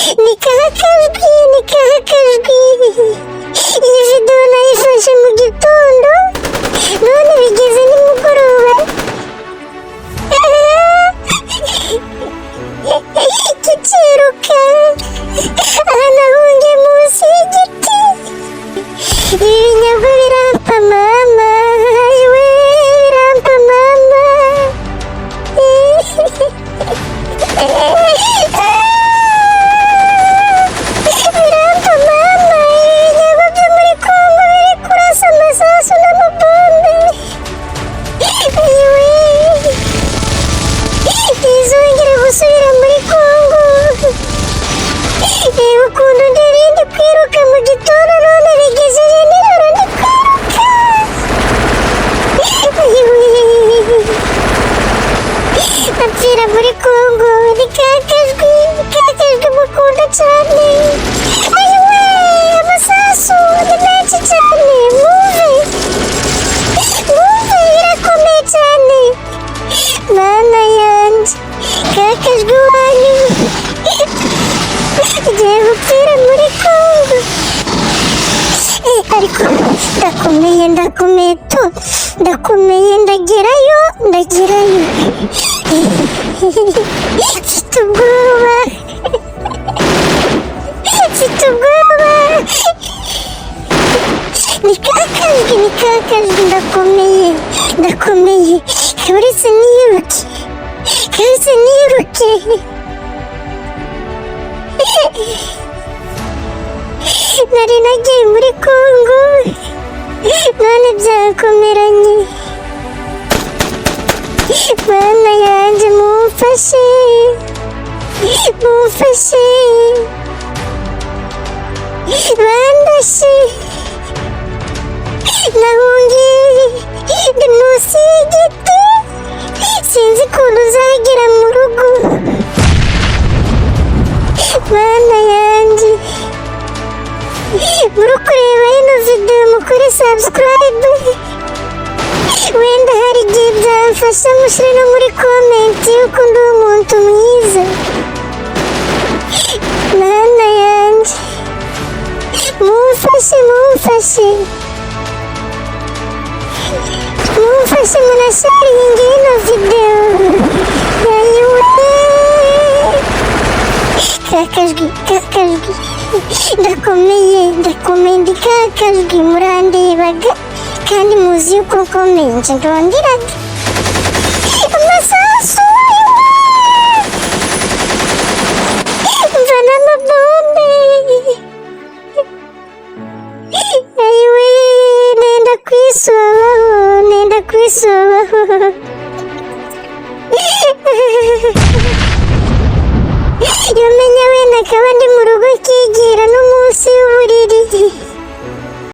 Ni kakajwi, ni kakajwi. Iyi videwo nayifashe mu gitondo, none bigeze nimugoroba. Kikiruka aha, nahungiye munsi y'igiti. Ibi binyago birampa mama, ayiwe, birampa mama, birampa mama. Ibi binyago byo muri Kongo biri kurasa amasasu n'amabombe, ayiwe, ntizongere gusubira muri Kongo. Reba ukuntu ndi kwiruka mu gitondo, none bigejeje nijoro ndi kwiruka. Ayiwe, apfira muri Kongo. Ni kakajwi, kakajwi mukunda cyane. Ayiwe, amasasu ni menshi cyane. Muve, muve, birakomeye cyane. Mana yanjye, kakajwi wanyu igiye gupfira muri Kongo. Ariko ndakomeye, ndakomeye tu, ndakomeye, ndagerayo, ndagerayo. Mfite ubwoba, mfite ubwoba. Ni kakajwi, ni kakajwi, ndakomeye, ndakomeye. Uretse niruke, uretse niruke. Nari nagiye muri Kongo, none byakomeranye. Mana yanjye, mumfashe, mumfashe, bandashe. Nahungiye, ndi munsi y'igiti, sinzi ukuntu uzagera mu rugo. Mana yanjye, muri kureba ino videwo mukore subscribe, wenda hari igihe byamfasha. Mushyire no muri comment yuko ndi umuntu mwiza. Mana yanjye, mumfashe, mumfashe, mumfashe, munasharinge ino videwo. Ayiwe, kakajwi, kakajwi, ndakomeye, ndakomeye, ndi kakajwi. Murandebaga kandi muzi yuko nkomeye, nje ndonderaga amasasu, ayiwe, mva n'amabombe, ayiwe, nenda kwisobaho, nenda kwisobaho. Iyo menya wenda akaba ndi